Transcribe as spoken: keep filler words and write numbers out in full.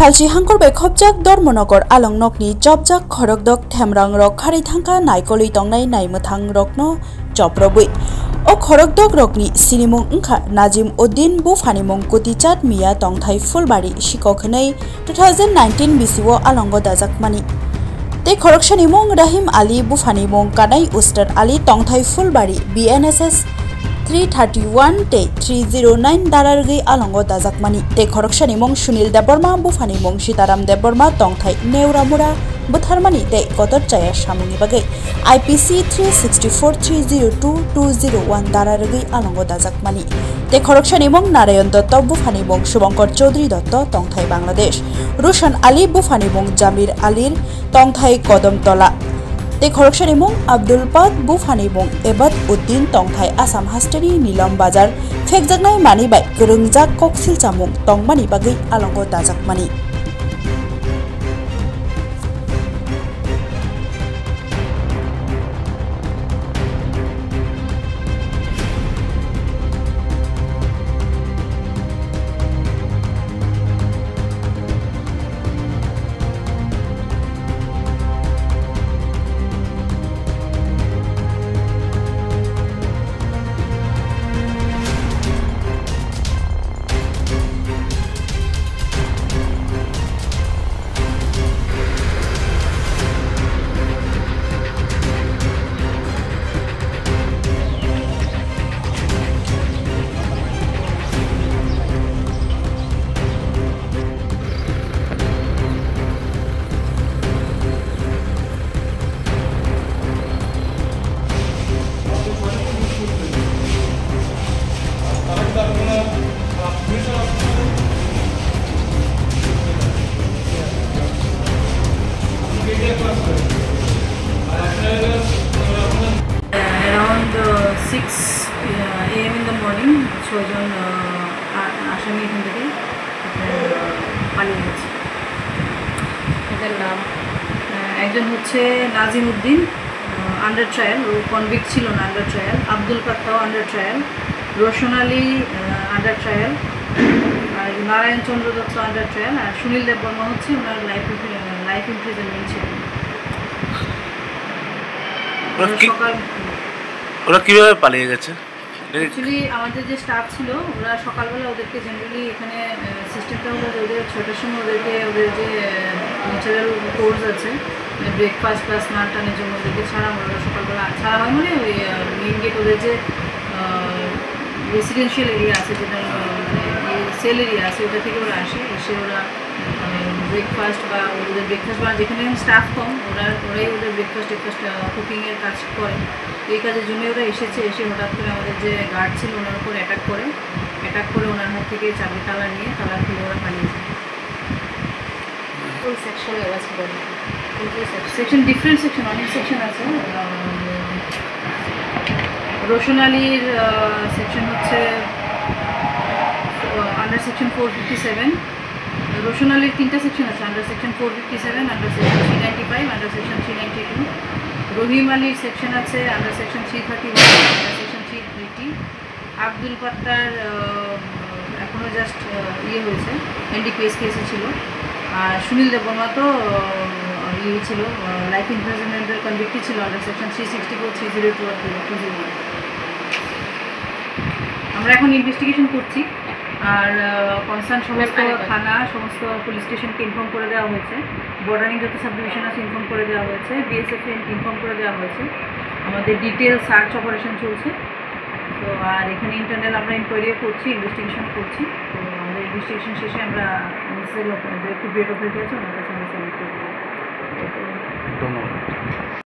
Salchi hangkor bai khopjak Dharmanagar along nokni chopjak khorokdok themrang rok kharwi thangkha naikolwi tongnai naimwthang rokno choprobwi. O khorokdok rokni sinimung wngkha Najim Uddin, buphani mung Kutichat Miya, tongthai Fulbari, sikok hwnwi two thousand nineteen bisio alongo dajakmani. Tei khoroksani mung Rahim Ali, buphani mung Kanai Ustad Ali, tongthai Fulbari, B N S S three thirty one tei three zero nine dara rwgwi alongo dajakmani. Tei khoroksani mung Sunil Debbarma, buphani mung Sitaram Debbarma, tongthai Neuramura bwtharmani tei kotor chaya samungni bagwi I P C three sixty four three zero two two zero one dara rwgwi alongo dajakmani. Tei khoroksani mung Narayan Dotto, buphani mung Subhankar Chaudhary Dotto, tongthai Bangladesh. Roshan Ali, buphani mung Jamir Alir, tongthai Kodom Tola. Tei khoroksani mung Abdul Pak, buphani mung Ebad Uddin, tongthai Assam hasteni Nilam Bazar, phekjaknai manwi bai kwrwngjak koksil chamung tongmani bagwi alongo dajakmani. Around uh, six uh, A M in the morning, ছয়জন আসামি এখান থেকে পালিয়ে গেছে। এদের নাম? আহ, একজন হচ্ছে নাজিম উদ্দিন, আন্ডার ট্রায়াল, ও কনভিক্ট ছিল না, under trial. Abdul Fattah under trial, Roshan Ali under trial, আর নারায়ণ চন্দ্র দত্ত আন্ডার ট্রায়াল, আর সুনীল দেববর্মা হচ্ছে ওনার লাইফ লাইফ ইমপ্রিজনমেন্ট ছিল। ওরা ওরা কি- সকাল ওরা কিভাবে পালিয়ে গেছে? অ্যাকচুয়ালি আমাদের যে স্টাফ ছিল, ওরা সকালবেলা ওদেরকে জেনারেলি এখানে সিস্টেমটা হলো যে ওদের ছটার সময় ওদেরকে ওদের যে ন্যাচারাল কোর্স আছে, মানে ব্রেকফাস্ট প্লাস স্নান টানের জন্য ওদেরকে ছাড়া হয়। ওরা সকালবেলা ছাড়া হয় মানে ওই মেইন গেট ওদের যে রেসিডেন্সিয়াল এরিয়া আছে, যেটা আহ, মানে সেল এরিয়া আছে, ওটা থেকে ওরা আসে। এসে ওরা ব্রেকফাস্ট বা ওদের ব্রেকফাস্ট বা যেখানে স্টাফ কম, ওরা ওরাই ওদের ব্রেকফাস্ট টেকফাস্ট কুকিংয়ের কাজ করে। এই কাজের জন্য ওরা এসেছে। এসে হঠাৎ করে আমাদের যে গার্ড ছিল, ওনার উপর অ্যাটাক করে। অ্যাটাক করে ওনার হাত থেকে চাবি, তালা নিয়ে, তালা খুলে ওরা পালিয়ে যায়। কোন সেকশনে আছে বলো? কোন কোন সেকশন? সেকশন, ডিফারেন্ট সেকশন, অনেক সেকশন আছে। আহ, রোশন আলীর সেকশন হচ্ছে under section four fifty seven. Roshan আলীর তিনটা সেকশন আছে, under section four fifty seven, under section three ninety five, under section three ninety two. Rahim আলীর সেকশন আছে under section three thirty one, under section three three eighty. Abdul ফাত্তার আহ, এখনো just ইয়ে হয়েছে, এনডিপিএস কেসে ছিল। আর সুনীল দেববর্মা তো আহ, ইয়ে ছিল, লাইফ ইমপ্রিজনমেন্টের কনভিক্টেড ছিল under section three sixty four, three zero two আর টু জিরো। আমরা এখন ইনভেস্টিগেশন করছি। আর কনসার্ন সমস্ত থানা, সমস্ত পুলিশ স্টেশনকে ইনফর্ম করে দেওয়া হয়েছে। বর্ডারিং যত সাব ডিভিশন আছে ইনফর্ম করে দেওয়া হয়েছে, বিএসএফ ইনফর্ম করে দেওয়া হয়েছে। আমাদের ডিটেল সার্চ অপারেশন চলছে। তো আর এখানে ইন্টারনাল আমরা ইনকোয়ারিও করছি, ইনভেস্টিগেশন করছি। তো আমাদের ইনভেস্টিগেশন শেষে আমরা নেসেসারি যে একটু ব্রেড অথরিটি আছে ওনার কাছে আমরা সাবমিট করে দেবো। ধন্যবাদ।